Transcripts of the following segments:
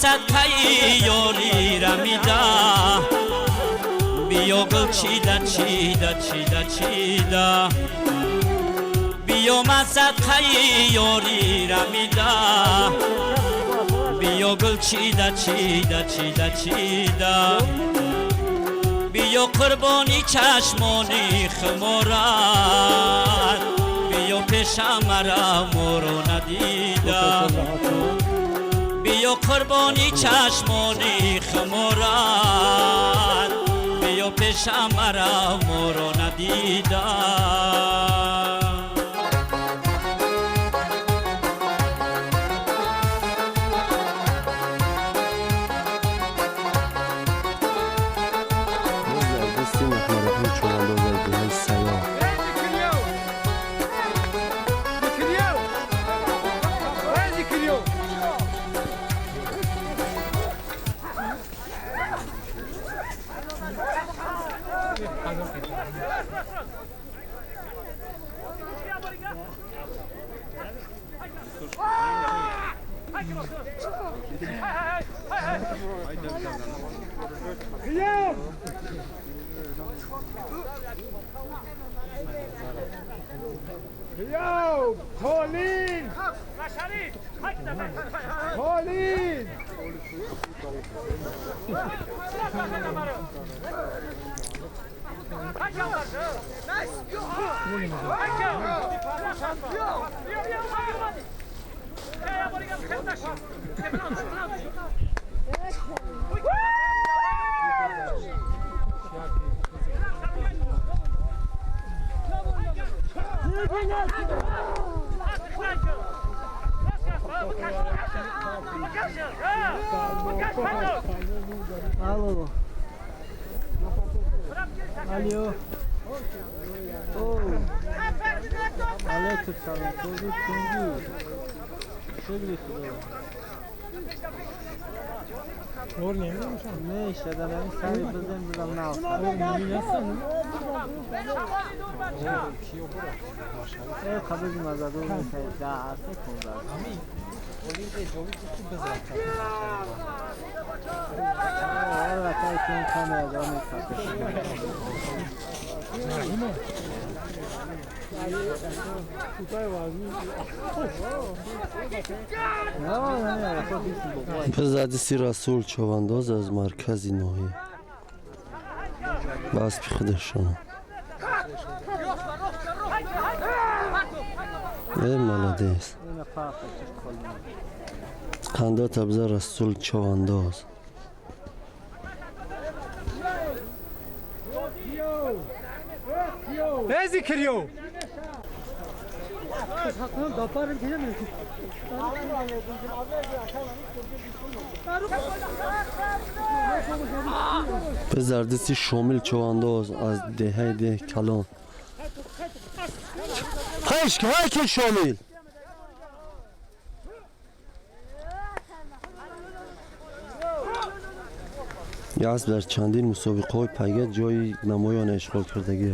Садқаи ёри рамида, биё гул чида чида чида чида, биё ман садқаи ёри рамида, биё гул чида чида чида чида, биё қурбони чашмони хуморат, биё пешамара моро надида, биё қурбони чашмони хуморат, биё пешамара моро надида. Боз дар дасти Маҳмадрахим Човандоз аз деҳаи Саёр. Yo, Pauline! Pauline! Алло. Алло. О. Алейкум салом. Созу кунги. Шукри Худо. Не, шада нами сари бизем бизам нав. Э, қабзи мазадор мешавад. Да, аст 15. Аллакай ки камера дора мефард. Боз дар дасти Расул Човандоз аз маркази ноҳия ба аспи худашон. Э, молодец! Қандота биза, Расул Човандоз. Езикрио! Боз дар дасти Шомил Човандоз аз деҳаи Деҳ Калон. Хеш ки Шомил. Асп дар чандин мусобиқаҳои пайга ҷои намоён ишғол кардагӣ.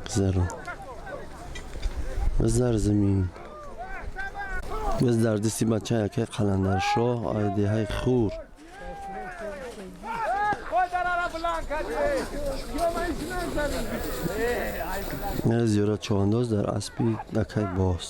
Бизаро бизар замин. Боз дар дасти бача якай Қаландаршоҳ ай деҳаи Хур. Зиёрат Човандоз дар аспи якай боз.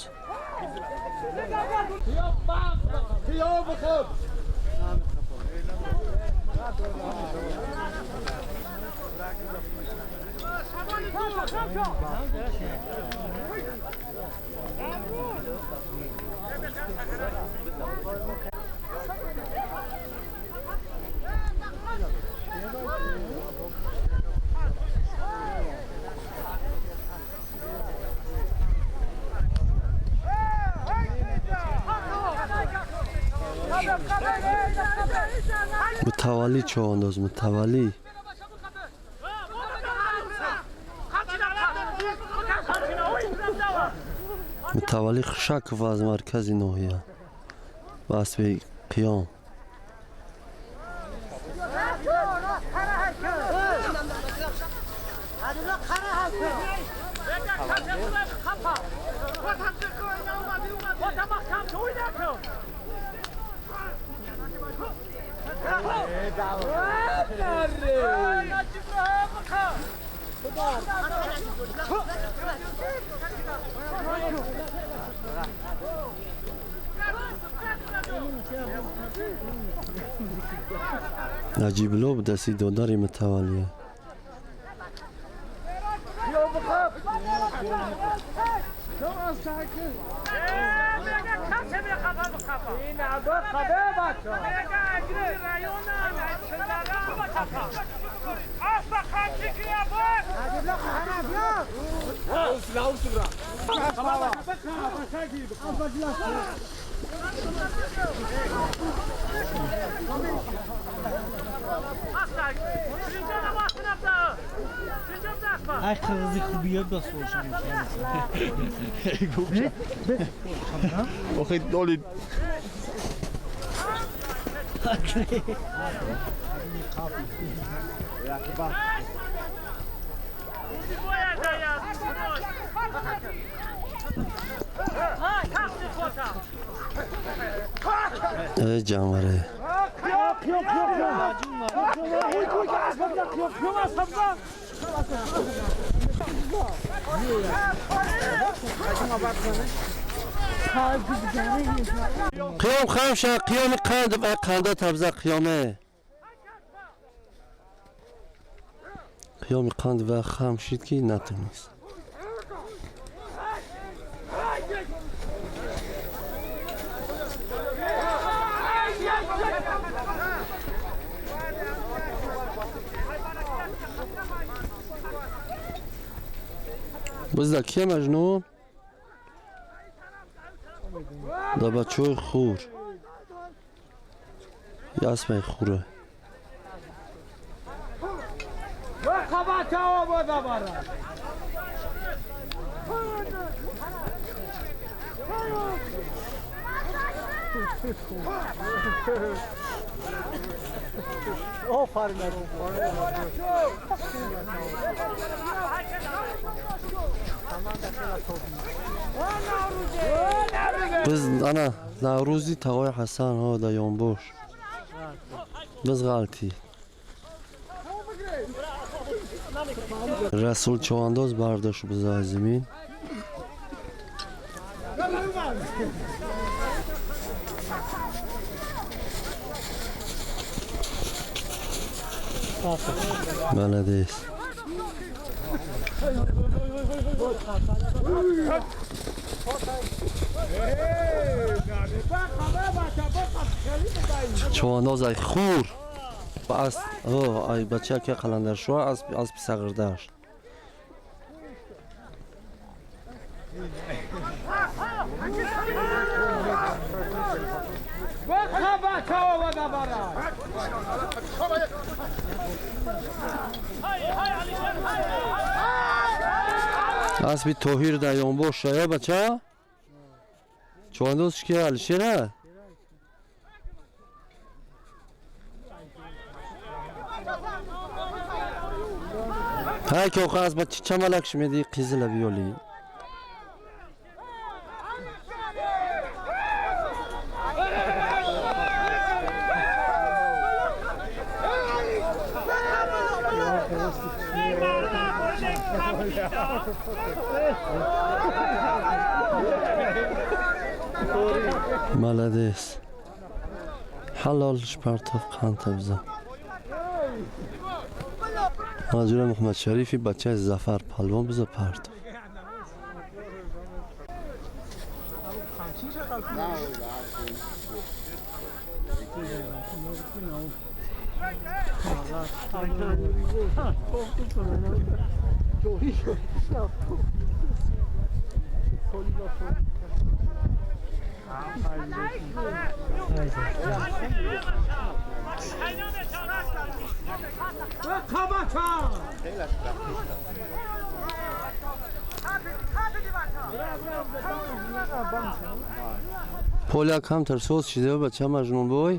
Мутавалли Човандоз, мутавалли. Мутавалли Хушаков аз маркази ноҳия. Ба аспи Қиём. Наҷибло дасти додари мутаваллия. Ай қирғизи хубиёт ба Охи доли Эй ҷанваре. Қиём хам ша, қиёми қанд, ай қанда табза қиёме. Қиёми қанд ва хам шид ки натонист. Бизда кия Маҷнун? Да бачаҳои хур. Ясмаи хуре. Биз ана Наврӯзи тағои Ҳасан ҳо да ёнбош. Биз ғалтӣ. Расул Човандоз бардошт биза аз замин. Молодец. Човандоз ай хур ба ас ай бача ки қаландаршоҳ аспи сағирдашт. Аспи Тоҳир дар ёнбош э бача? Човандоз ки Алишера? Ҳай ки охо аз ба чӣ чамалак шумеди қизила биёли. Молодец. Ҳалолш партов қанд биза. Маҷура Муҳаммад Шарифи бачаи Зафар палвон биза партов. Поля камтар соз шида, бача Маҷнунбой.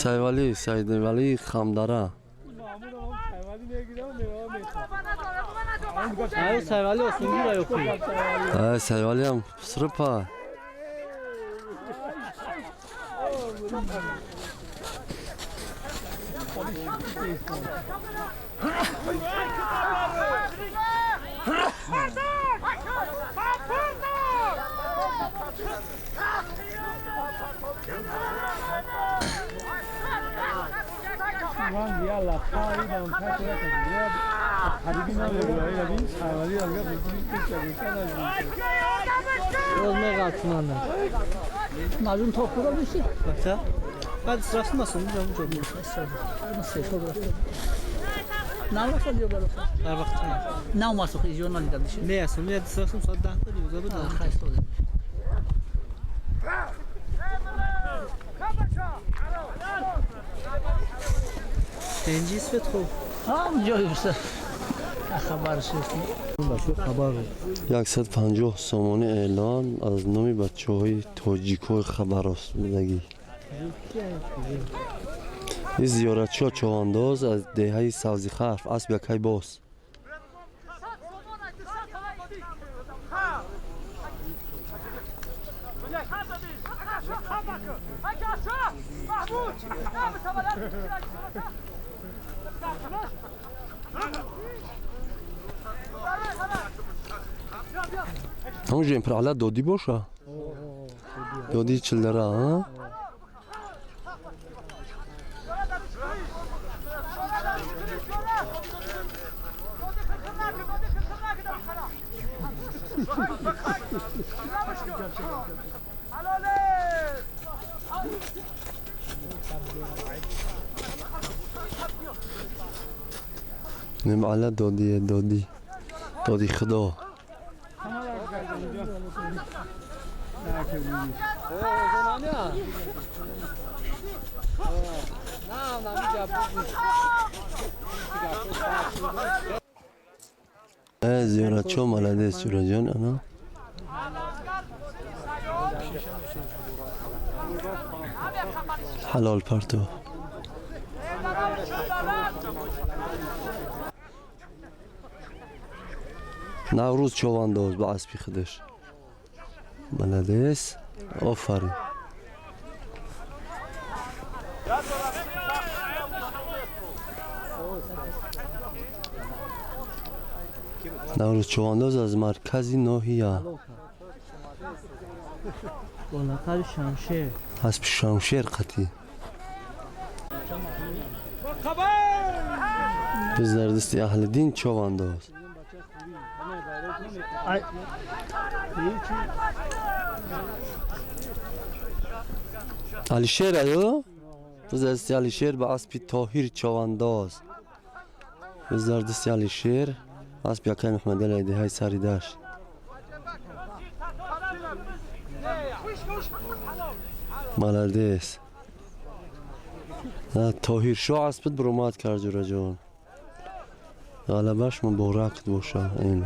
Сайвалӣ, Сайдвалӣ Хамдара. Ай, Сайвалиам српа. بعد sırası nasıl? 150 сомонӣ эълон аз номи бачаҳои тоҷикҳои хабарост будагӣ. Ин зиёратчиҳо човандоз аз деҳаи Савзихарф, асб якай боз. Ҳамон жемпирала додӣ боша? Додӣ чилдара, а? Немала додие, додӣ. Доди худо. Зиёратчо молодец, Ҷураҷон, ана. Ҳалол парту. Наврӯз човандоз ба аспи худаш. Молодец, офарин. Наврӯз човандоз аз маркази ноҳия. Аспи шамшер қатӣ. Biz дар дасти аҳли дин човандоз. Алишер аю? Biz дар дасти Алишер ба аспи Тоҳир човандоз. Biz дар дасти Алишер асби акай Муҳаммадали деҳаи сари дашт. Молодец. Тоҳиршоҳ аспит буромад кард, Ҷураҷон. Ғалабаш муборак боша. Ин.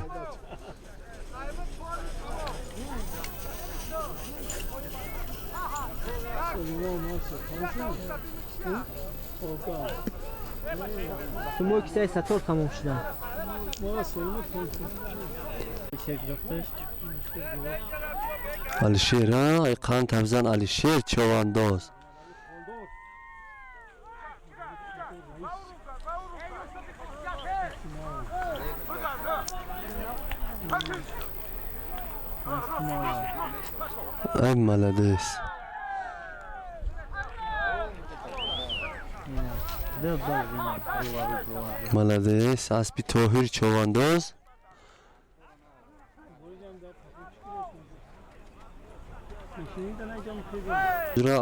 Мо кисаи сатор тамом шудам. Алишер, ай қанд табзан Алишер човандоз. Ай молодец. Молодец, аспи Тоҳир човандоз. Ҷура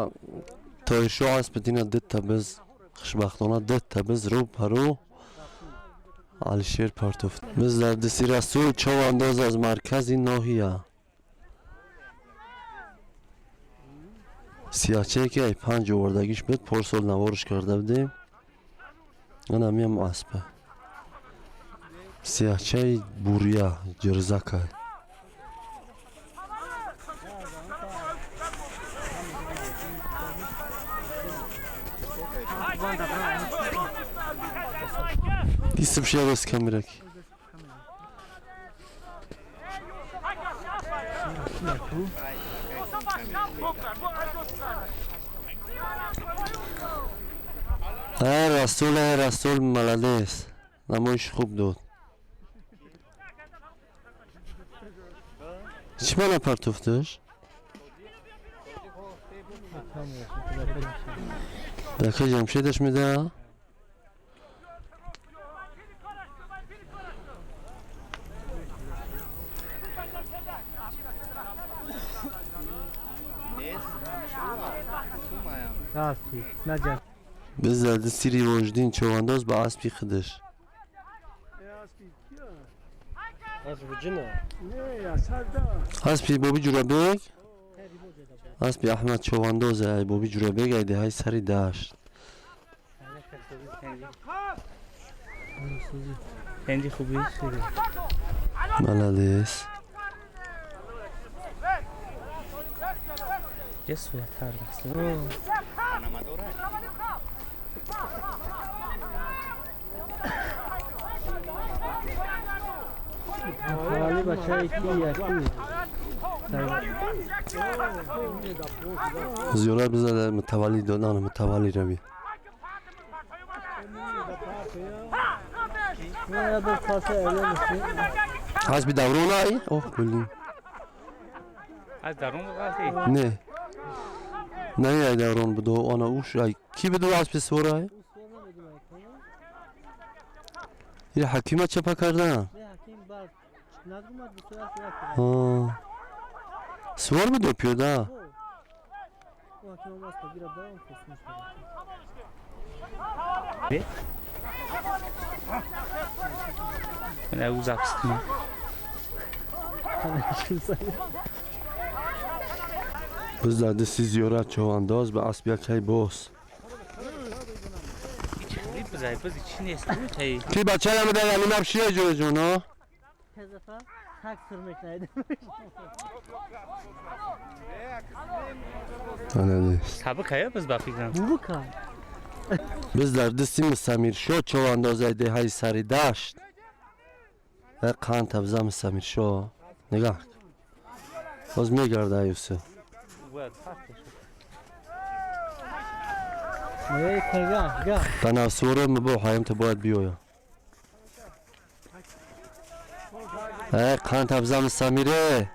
Тоҳиршоҳ аспи дина дитта биз хушбахтона дитта биз рӯ ба рӯ Алишер партофт. Биз дар дасти Расул човандоз аз маркази ноҳия. Сиёҳчае ки ай панҷ овардагиш буд, порсол наворш карда будем. Ана миам аспа. Сиёҳчаи буря ҷирзака. Дистам шиярос камераки. Ай Расул, ай Расул, молодец. Намоиш хуб дод. Чӣ мана партофташ? Дака Ҷамшедаш меда? Biz сири вождин човандоз ба аспи худаш. Аспи Боби Ҷурабек, аспи Аҳмад човандоз ай Боби Ҷурабек ай деҳаи сари дашт. Молодец. Зиёрат бизада мутавалли додан мутавалли рави. Аз би даврон ай? Ох, блин. Аз дарун буд? Не. Не ай даврон буду, ана уш ай. Ки буду аз пи сора ай? Ир ҳакима чапа кардан? Сувор буду пиёда? Biz дар дасти зиёрат човандоз ба асби якай боз. Ки бачаям да яни напшия ҷоҷоно? Biz дар дасти Самиршо човандозаи деҳаи сари дашт. Қанд табза Самиршо. Нигаҳ. Боз мегарда Юсуф. Танасура мабо ҳаям та бояд биёя. Қанд табза Самире.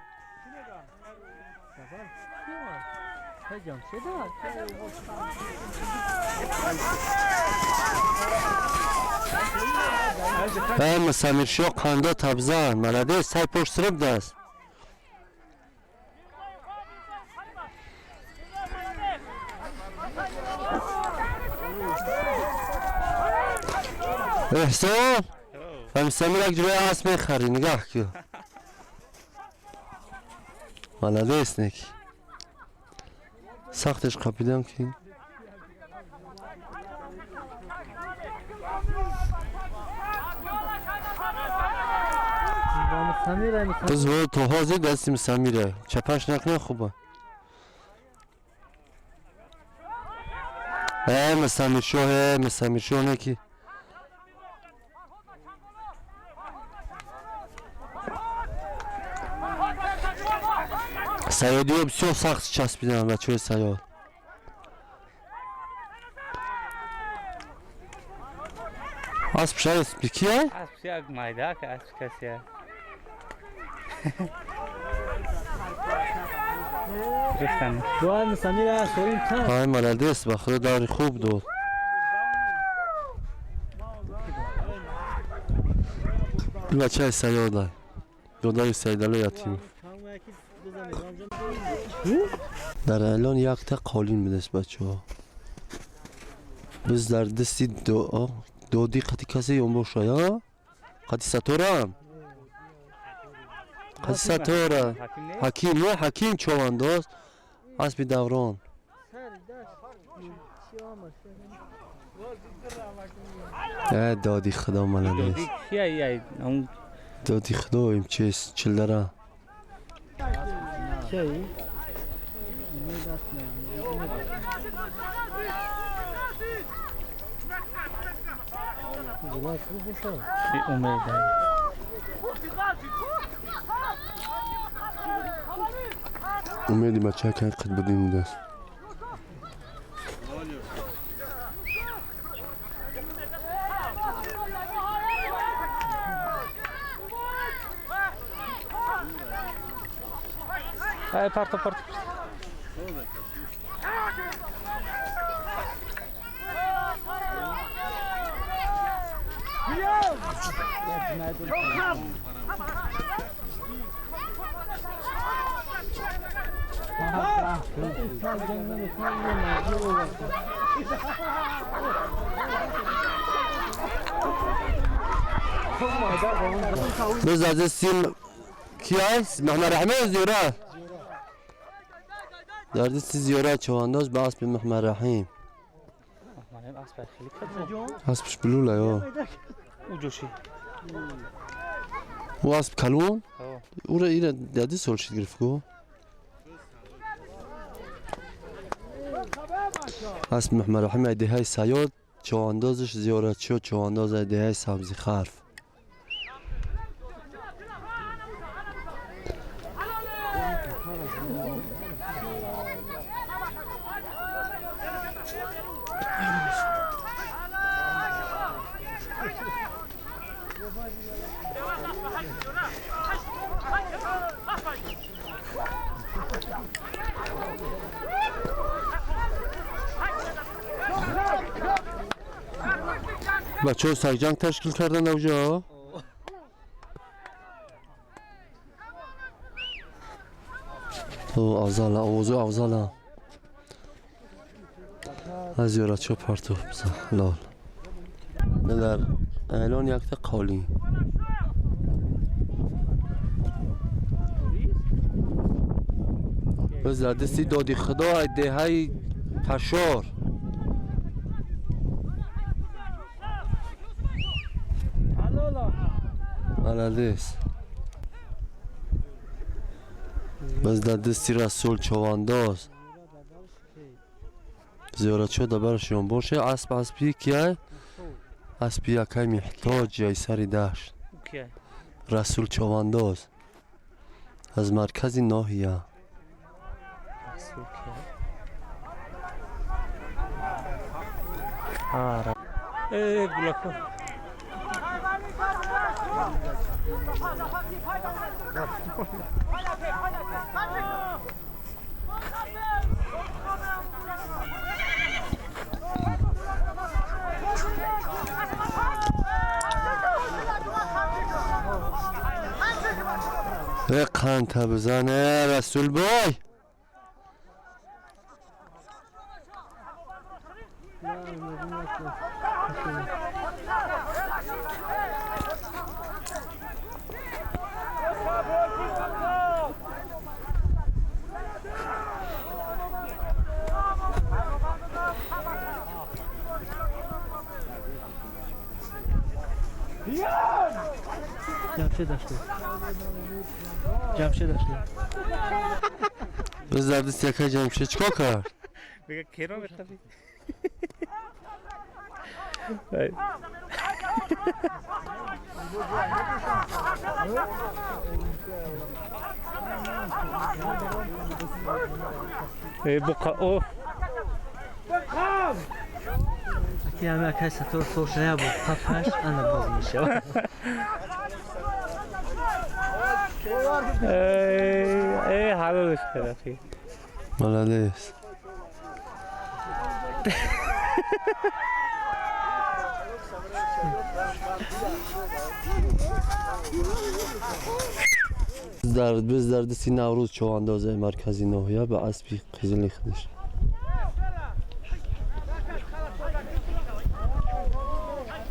Самиршо қанда табзан. Молодец, сай пошт сириб даст. Эҳсон, Самир як ҷоя асп мехарӣ, нигаҳ кун. Молодец, неки. Сахтеш қапидам ки. Biz то ҳозир дастим Самира. Чапаш накунем хуба. Самиршо, Самиршо неки. Саёдиё бисёр сахт часпидан бачаҳои саёд. Асп шаст кия? Асп як майдак, асп касия. Ай молодец, ба худо даври хуб дод. Бачаи саёда. Додари Саидало Ятимов. Дар эълон якта қолин будааст бачаҳо. Biz дар дасти доди қати касе ён боша, я? Қати саторам? Қати сатора. Ҳаким, не, ҳаким човандоз. Аспи даврон. دادی خدا ملده دادی خدا ایم چیز چل داره امیدی بچه که قد بدیم دست پرتو پرتو بزاد السيم كياس محمد رحمه زيورا دردست زیارت چوانداز به اسب محمد رحیم. اسبش بلوله یا او اسب کلون او را ایره دردی سال شد گرفت کو اسب محمد رحیم ایده سیاد چواندازش زیارت شد چوانداز ایده سبزی خرف. بچه سرجنگ تشکیل کردن اوجا؟ او افضل اوزو افضل از زیارت چه پرتو بزن لال در اعلان یک تا قالی بز در دستی دادی خدا دههای پشار بلدیست بز در دستی رسول چوانداز زیارت شده برشون باشه اسب اسبی کیه؟ اسبی یکای محتاج جای سری دشت رسول چوانداز از مرکز ناحیه قند بزنه رسول بای جمشید داشته بز در دست یکه جمشید چیکار کرد؟ میگه کرا بخری بقا اوه اکی همه کسی تو سوشنه بود پپش انا باز میشه ای حلالش کرد مالاليس بز در دستی نوروز چواندازه مرکزی ناحیه به اسبی قزل خودش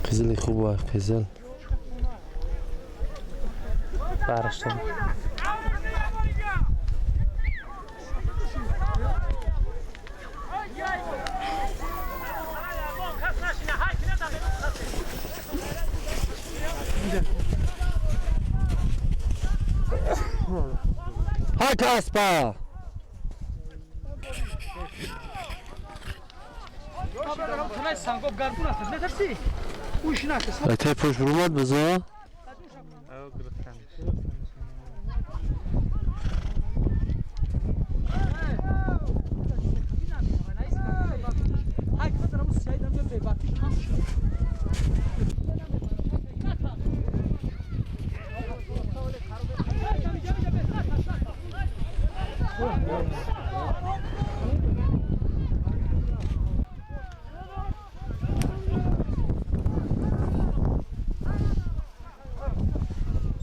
قزل خوب و قزل برشتم Хак аспа! Ай пуш бурумад бизо?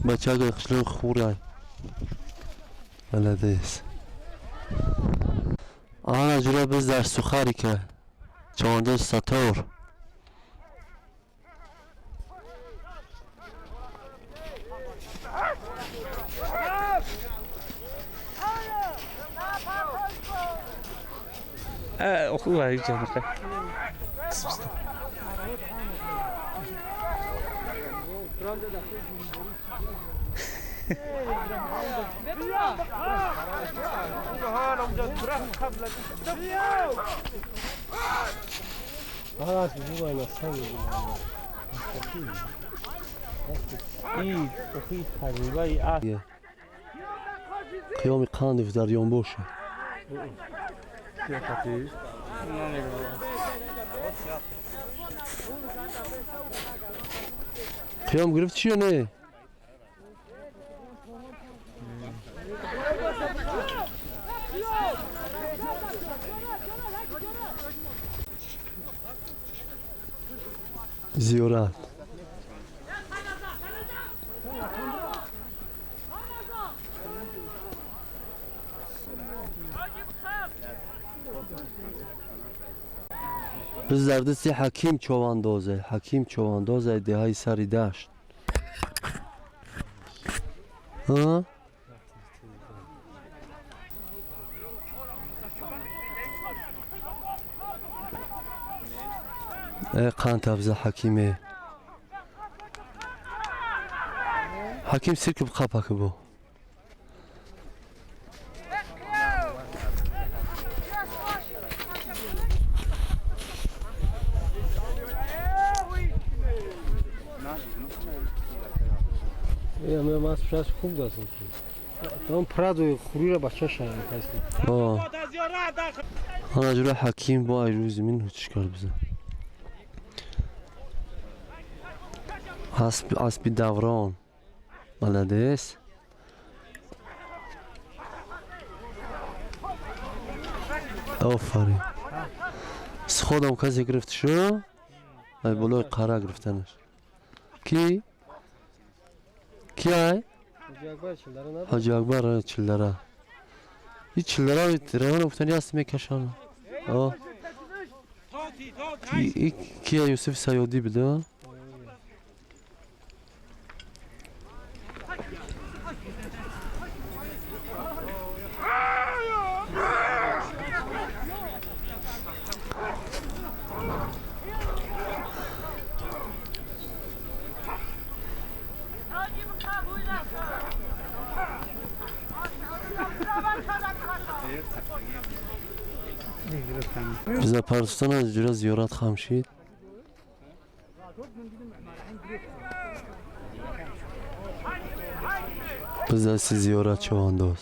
Бачаги қишлоқи хурай. Молодец. Ана ҷура биз дар Сухарика. Чавандоз Сатор. Қиёми Қандев дар Ёнбоша. Қиём гирифт чи ё не? Зиёрат. Biz дар дасти Ҳаким Човандозе, Ҳаким Човандозе деҳаи сари дашт. Ҳа? Қанд абза Ҳакиме. Ҳаким сирки қапаки бу. Хуб даст. Там прадои хуриро бача шаян каст. Ана ҷура Ҳаким бо ай рӯзи мин ҳучиш кард биза. Аспи Даврон. Молодец. Офарин. Сходам касе гирифт шу? Ай болои қара гирифтанаш. Ки? Ки ай? Ҳоҷи Акбар Чилдара. И Чилдара равон гуфтани аст мекашанд. Кия Юсуф Саёдӣ буда? Биза Парстон аз ҷура зиёрат хам шид. Biz дасти зиёрат чавандоз.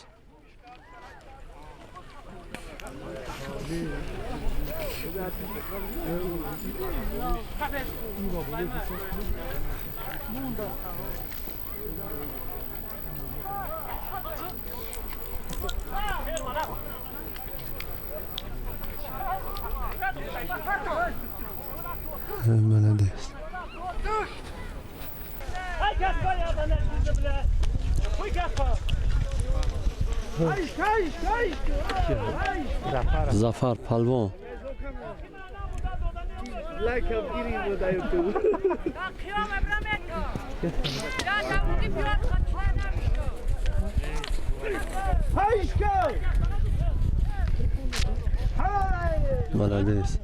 Молодец. Зафар Палвон. Молодец.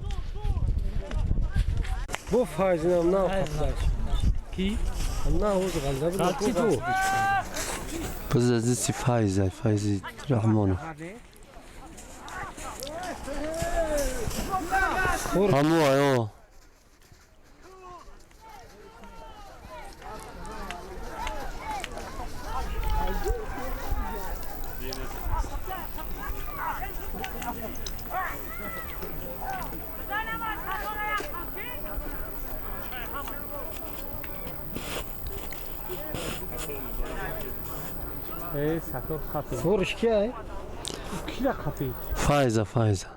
Бо файзинам на хафташ. Ки? На ҳоз ғалда буд. Чӣ ту? Бизази Файза, Файзи Раҳмонов. Ҳамо аё. Сориш ки? Ки қапид? Файза, Файза.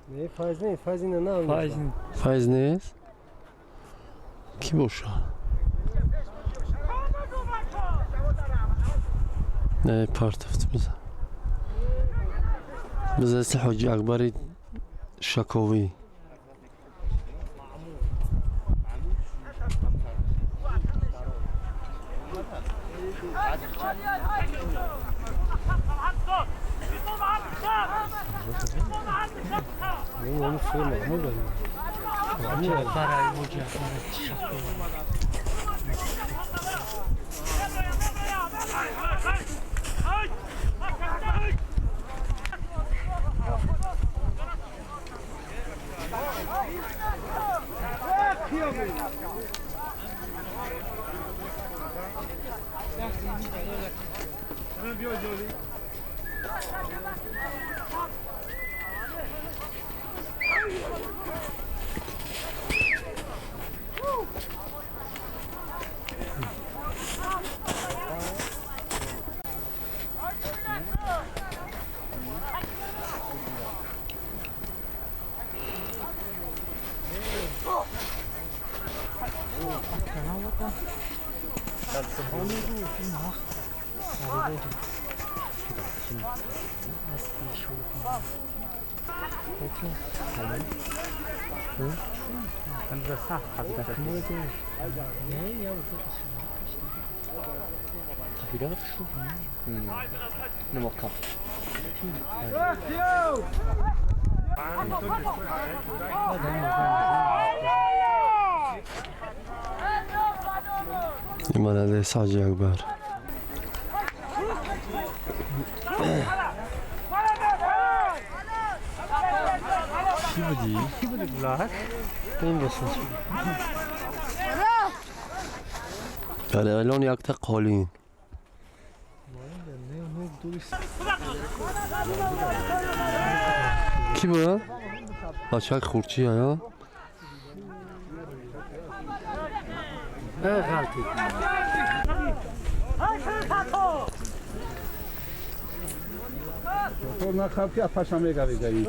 Не, Файз не, Файз не на. Файз. Файз нест? Ки боша? Не, партафт биза. Биза Ҳоҷи Акбари Шаковӣ. Молодец, Ҳоҷи Акбар. Чӣ будӣ? Кӣ буди гулак? Ин бошад. Дар элон якта қолин. Кӣ буд? Бачак хурдчи ая? Ғалти. То нахаб ки апаша мегави гаи.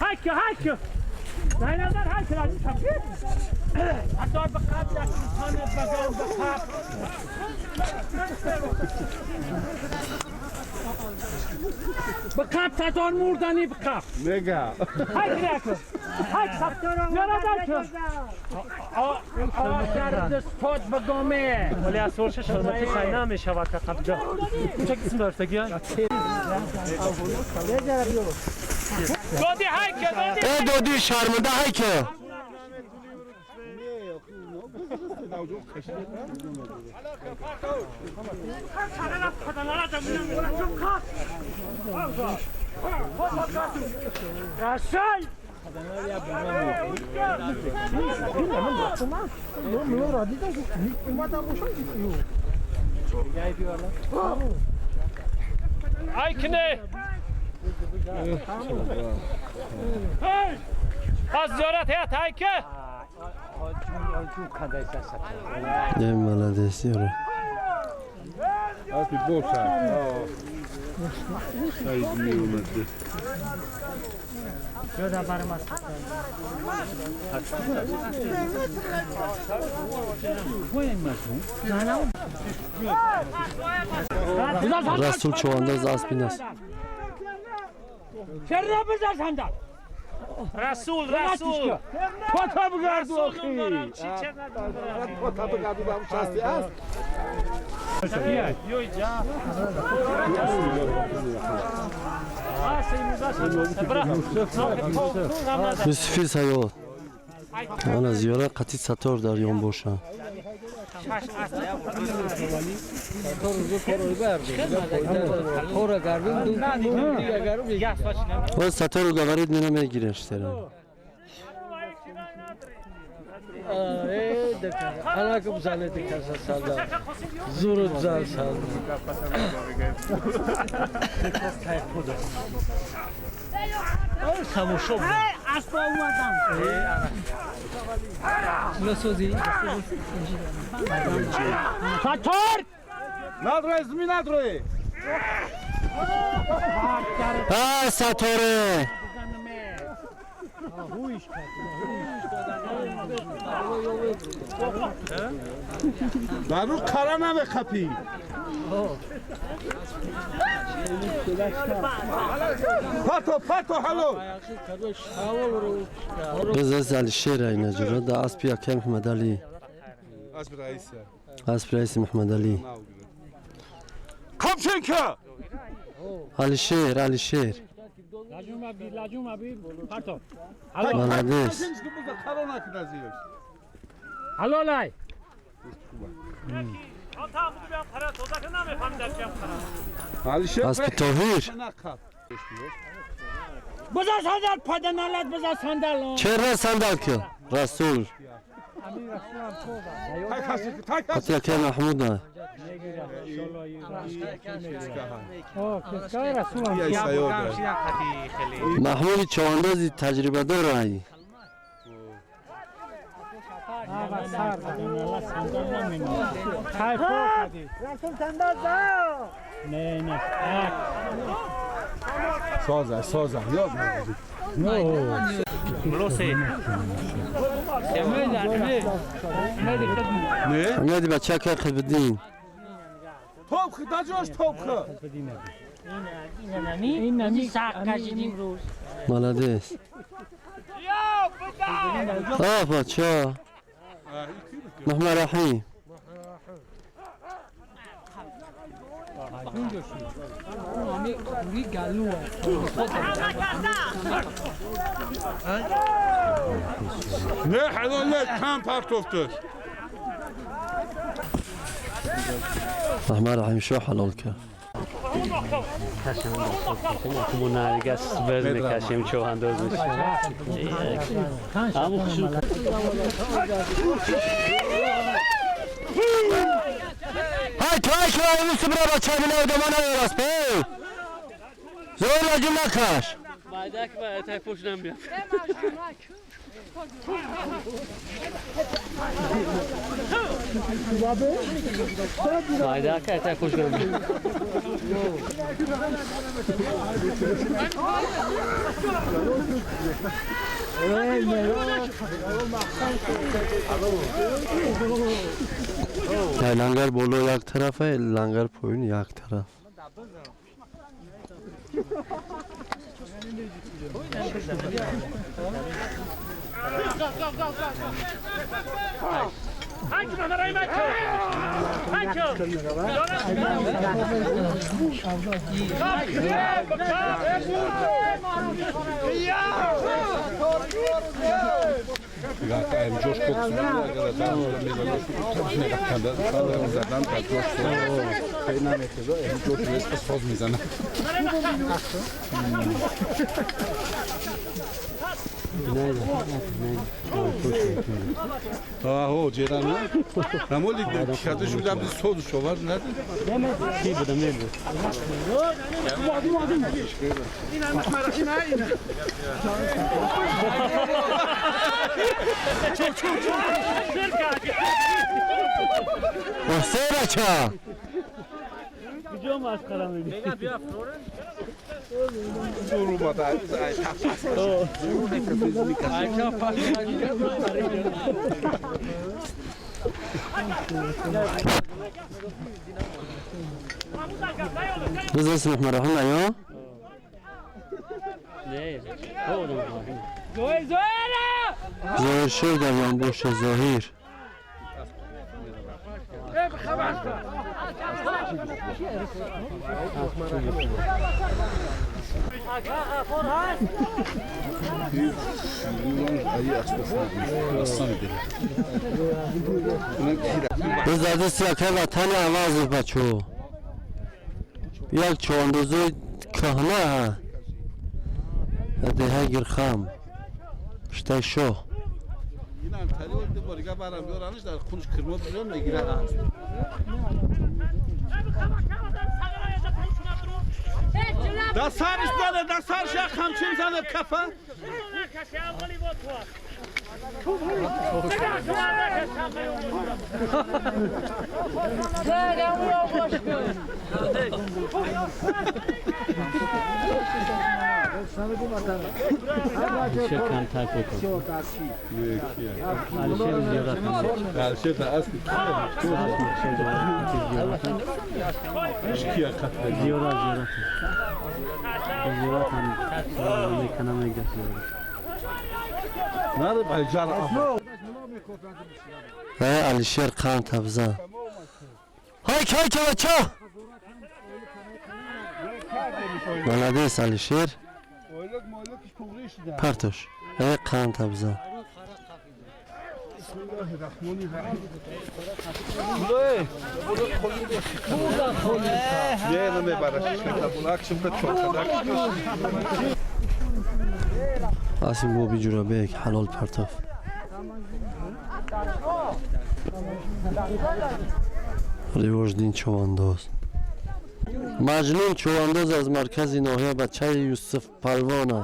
Ҳайка, ҳайка. Зайназар ҳайка аз тафи. Ҳатто ба қабл аз тон багом ба қабл. Ба қабл татон мурдани ба қабл. Мега. Ҳайка ҳайка. Ҳайка зиёрат ҳайка. А дастод багоме. Вале аз сорша шалмати сай намешавад ка қабл. Ча қисм доштагӣ? Доди ҳайка, доди. Э доди шарманда ҳайка. Қашай! Айкне! Аз зиёрат ҳаят ҳайка! Не, молодец, Юра. Аси боша. Сайд меомад. Расул чувандоз аспин аст. Чера бизасанда? Расул, Расул. Пота бигарду охи. Пота бигарду ба шасти аст. Юсуфи Саёд. Ана зиёрат қатъи сатор дар ён боша. Вот Сатору говорит, меня мегирешь сера. Сатор! Надрои, зми надрои! А, Саторе! Дару қара намехапӣ. Пато, пато, ҳало! Без Алишер айна ҷура да аспи акай Муҳаммадалӣ. Асп раиса. Асп раиси Муҳаммадалӣ. Камченко! Алишер, Алишер. Молодец. Ҳалолай! Аспи Тоҳир. Биза сандал паданалат биза сандал. Чера сандал ки? Расул. Қати акай Маҳмуда. Маҳмуди човандози таҷрибадор ай. Соза, соза, ёд мегирӣ. Ҳамяди бача акай Қибдин. Топхи, даҷош топхи. Молодец. А, бача. Муҳаммад Раҳим. Не, ҳалол не, кам партофташ. Муҳаммад Раҳим шо ҳалол кард. Ҳай тай шо ин субра бача бина одама наёрас бе. Зор лаҷум накаш. Лангар боло як тарафа, лангар поён як тараф. Аҳо, ҷерана. Намоли када шудам соз шовар надид. Ки будам небуд. Осе бача. Куҷо масхара мебинӣ? Biz اسم محمد رحیم ایا؟ ظاهر شد در باشه ظاهر. Бизади якай ватани аваз бачо. Як човандозои кӯҳна деҳаи Гирхам, штай шоҳ. Да сариш зане, да сариш як ҳамчин зане кафа. Алишер қанд табзан. Ҳай кай ка бача! Молодец Алишер. Партош. Қанд табзан. Асим Боби Ҷурабек ҳалол партоф. Ривождин човандоз. Маҷнун човандоз аз маркази ноҳия бачаи Юсуф Палвона.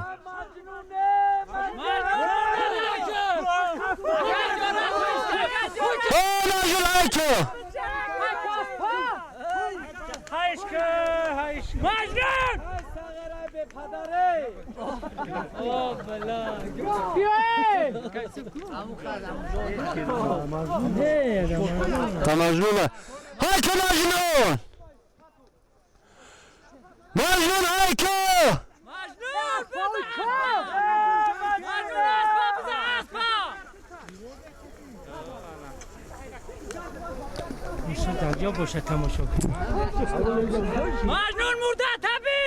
Та Маҷнуна. Ҳайка Маҷнун! Маҷнун ҳайка! Дарё бошад тамошо кун. Маҷнун мурда табӣ!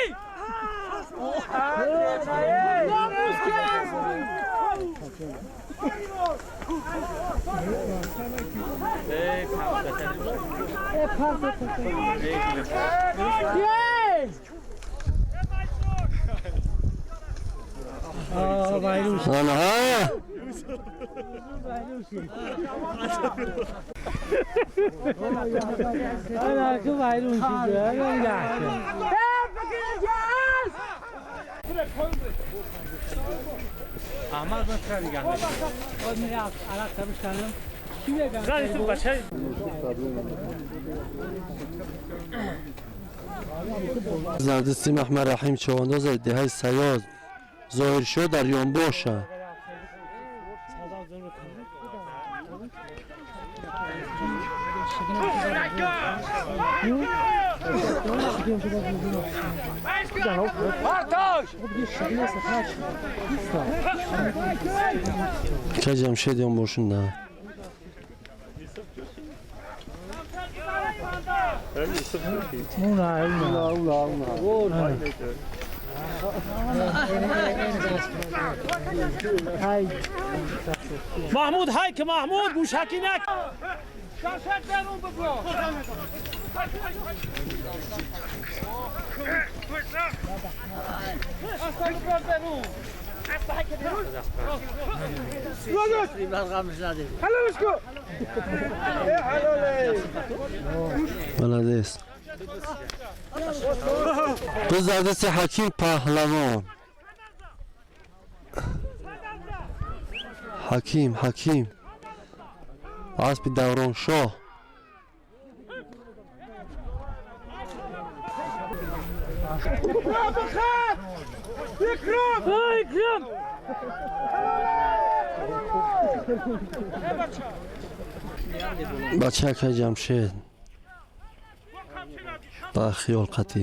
Анаҳа! Зардисти Маҳмад Раҳим човандоз деҳаи Саёд зоҳир шуд дар Ёнбоша. Ка Ҷамшед Ёнбошун на. Маҳмуд ҳай ки Маҳмуд гӯшакӣ нак. Молодец. Бизардиси Ҳаким Паҳлавон. Ҳаким, Ҳаким. Аспи Давроншоҳ. Бачака Ҷамшед. Ба хиёл қатӣ.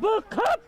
بقب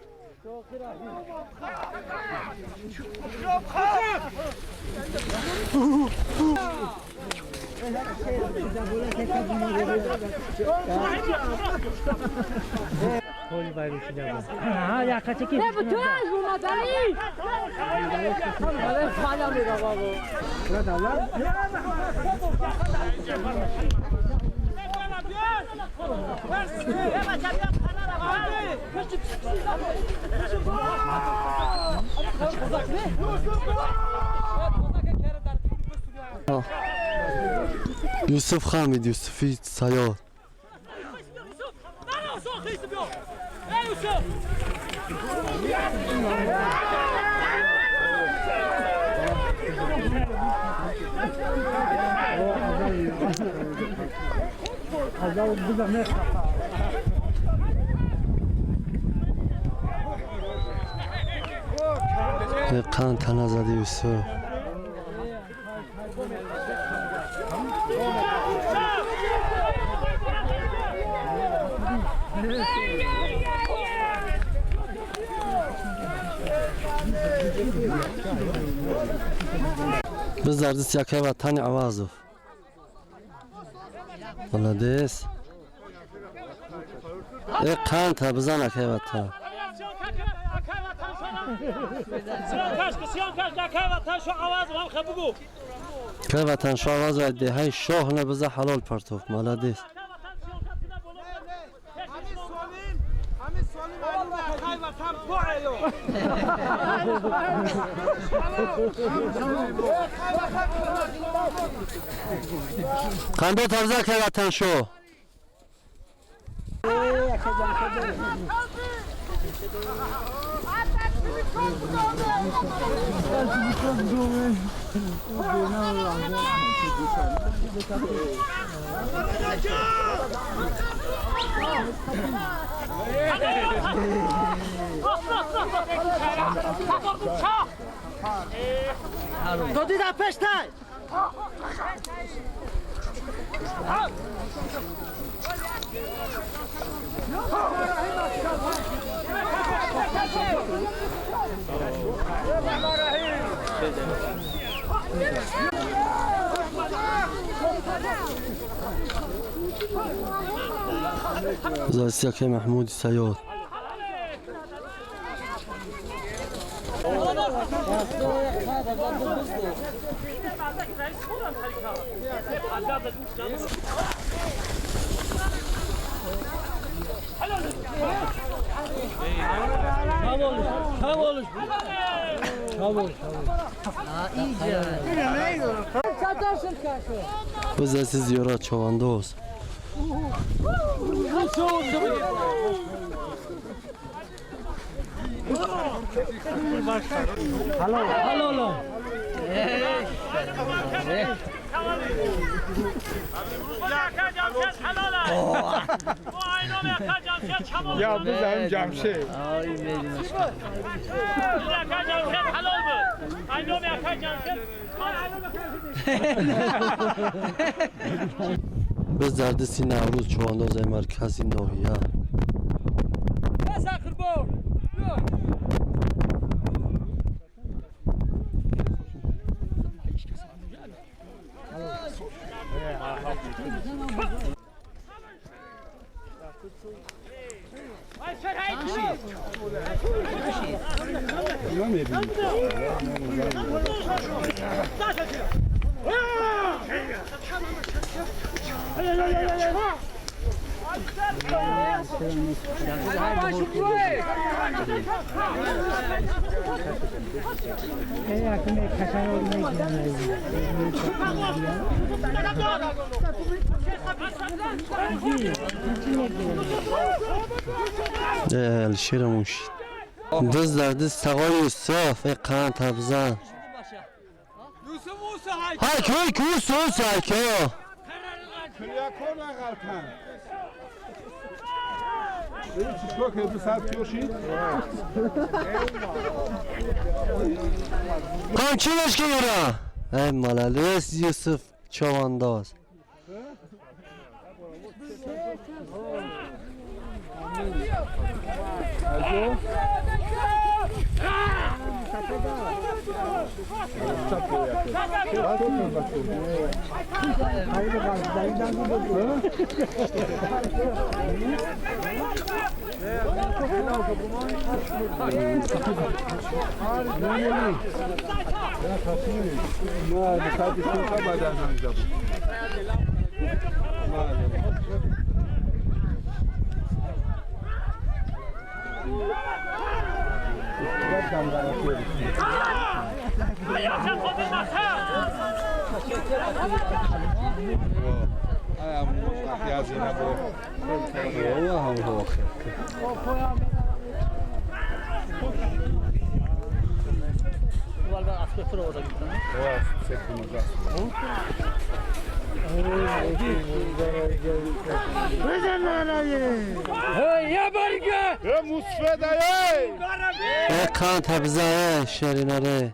یوسف خامید یوسفی سیاد قند تنه زدی یوسف. Biz derdis yakay vatani Avazov. Молодец. Қанта бизан акай ватан. Кай ватан шо Авазов деҳаи шоҳ на биза ҳалол партоф. Молодец. Қандо тарза кай ватан шо. دادی در پشت. زاسیاک محمود سیاد. Biz ziyorat çovandoz. Halo. Ya biz Cemşid. Biz derdisi Nevruz çuvandoz merkezi Nohiya. الشيرة منشد. Дыз дар дыз тағои Юсуф, эй қанд табзан. Ҳай кӯй кӯс ус ҳай кӯ. Қамчи мешки юра. Эй молодец Юсуф чавандоз. قان تبزه شریناره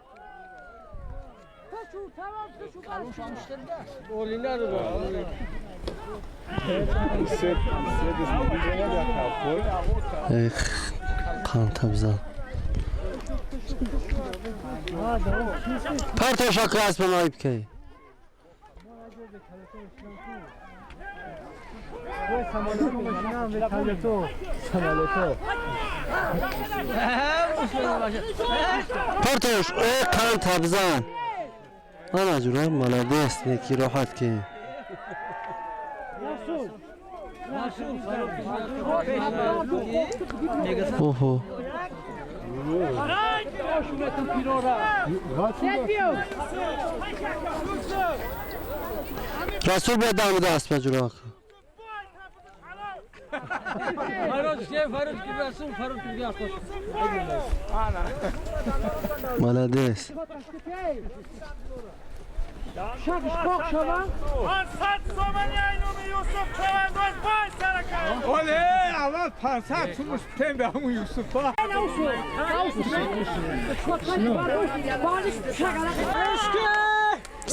قان تبزه پرتو شکر از بنایب که پرتوش ای قان تبزن انا جورا молодец неки роҳат ки اوه رسول باید دم دست بجورا Молодец.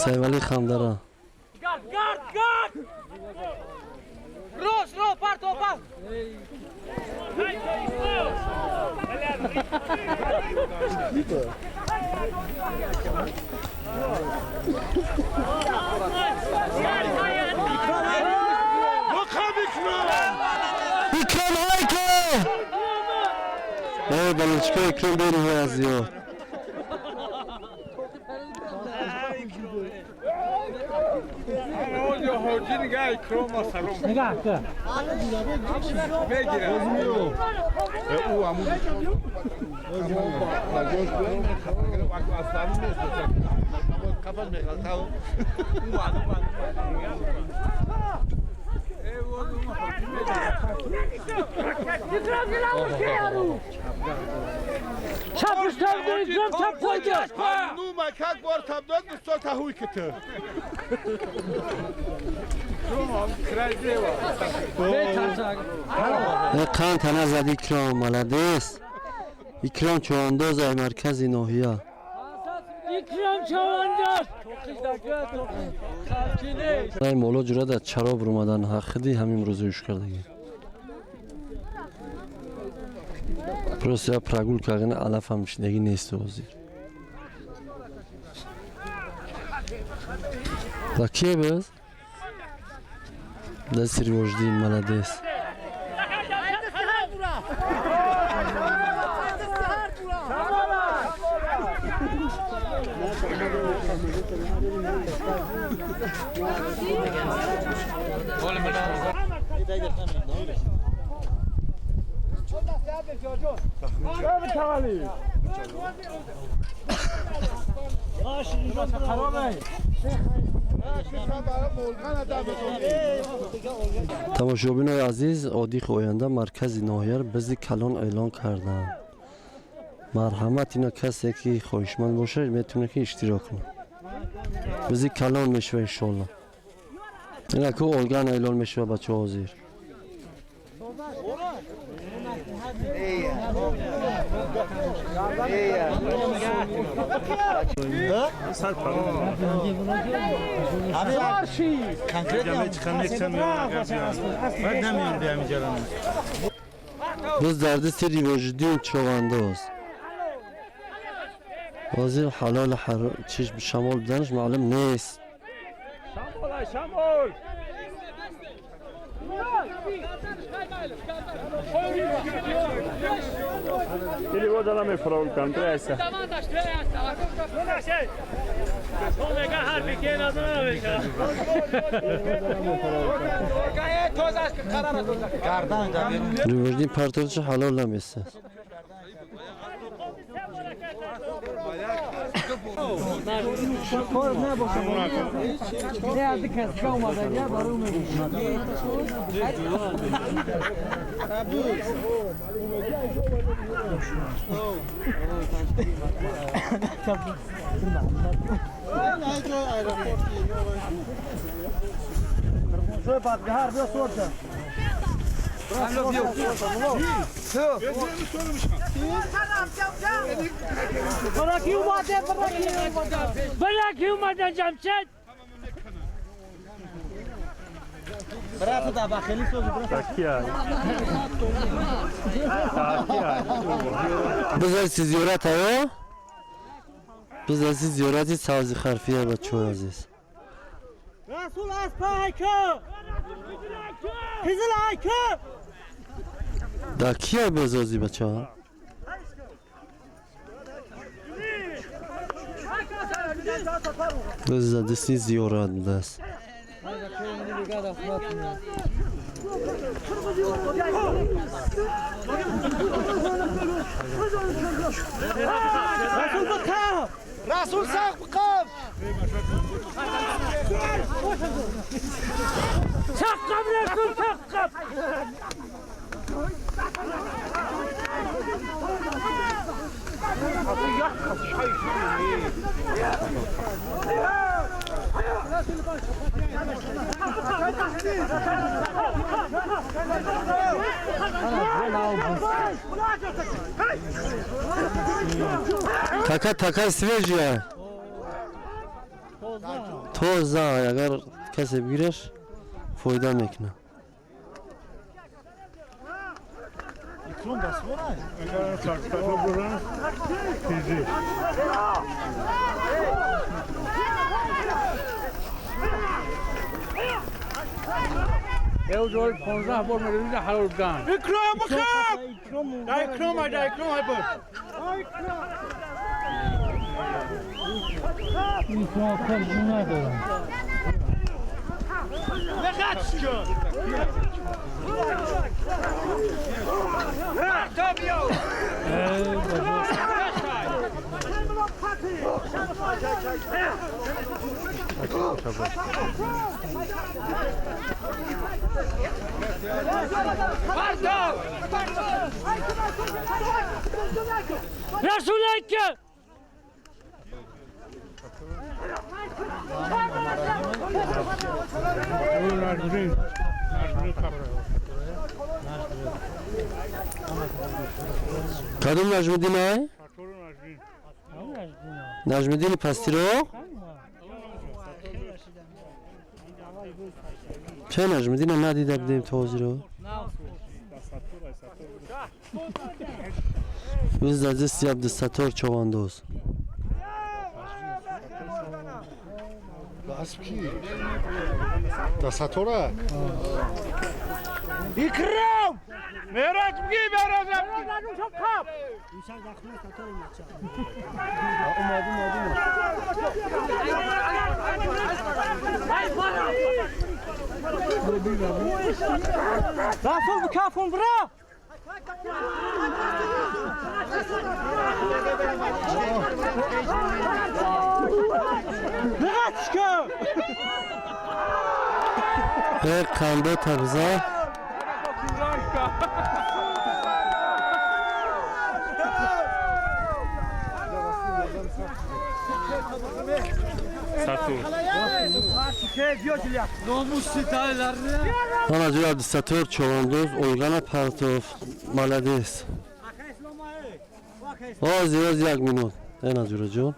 Sayvali Khandara. Guard, guard! Rosh, rosh, parto, parto! İkram hayko! Ey balonçka İkram beni yazıyor. Қанд тана зад Икрам, молодец. Икрам чувандоз ай маркази ноҳия. Икрам чувандоз. Ай моло ҷура дар чаро бурмадан ҳақиди ҳамин рӯза юш кардагӣ. Просто я прогулка кардани алаф ҳам шидагӣ нест ҳозир. Да кие биз? Да Сирвождин, молодец. Тамошобинои азиз, одиқи оянда маркази ноҳияро бизи калон эълон карданд. Марҳамат, ина касе ки хоҳишманд бошад, метавонад ки иштирок кунад. Бизи калон мешава иншоалло. Ина ку олган эълон мешава, бачаҳо ҳозир. Biz дар дасти Ривоҷиддин Човандоз. Ҳозир ҳалолу чиш шамол буданаш маълум нест. Шамол! Ривоҷиддин партовчи ҳалол наместа. Bırak yumadan Cemşit. Biz зиёрат ҳаво? Biz аз зиёрати Савзи Харфия, бачаҳои азиз. Расул аспа айку! Қизил айку! Да кия безози, бачаҳо? Biz дасти зиёрат будааст. Расул бақаб! Расул сақ бақаб! Çakkam Resul çakkam! Така такай свежая. Тоза, агар касе бигираш, фоида мекунад. اکرام بخب! اکرام اکرام هایبر. Resul ayku! Кадом Наҷмуддин ай? Наҷмуддини пастиро? Че Наҷмуддина надида будем то ҳозиро? Biz дар дасти Абдусаттор Човандоз. Асп ки? Да Сатора? Икром! Мероҷ бги, Мероҷ бги! Омад, омад, омад. Расул бикафун бира! Бигачка! Э, қандо табза. Сатур. Ана ҷур Абдусаттор човандоз ойғана партофт. Молодец. Ози, ози, як минут. Ена ҷураҷон.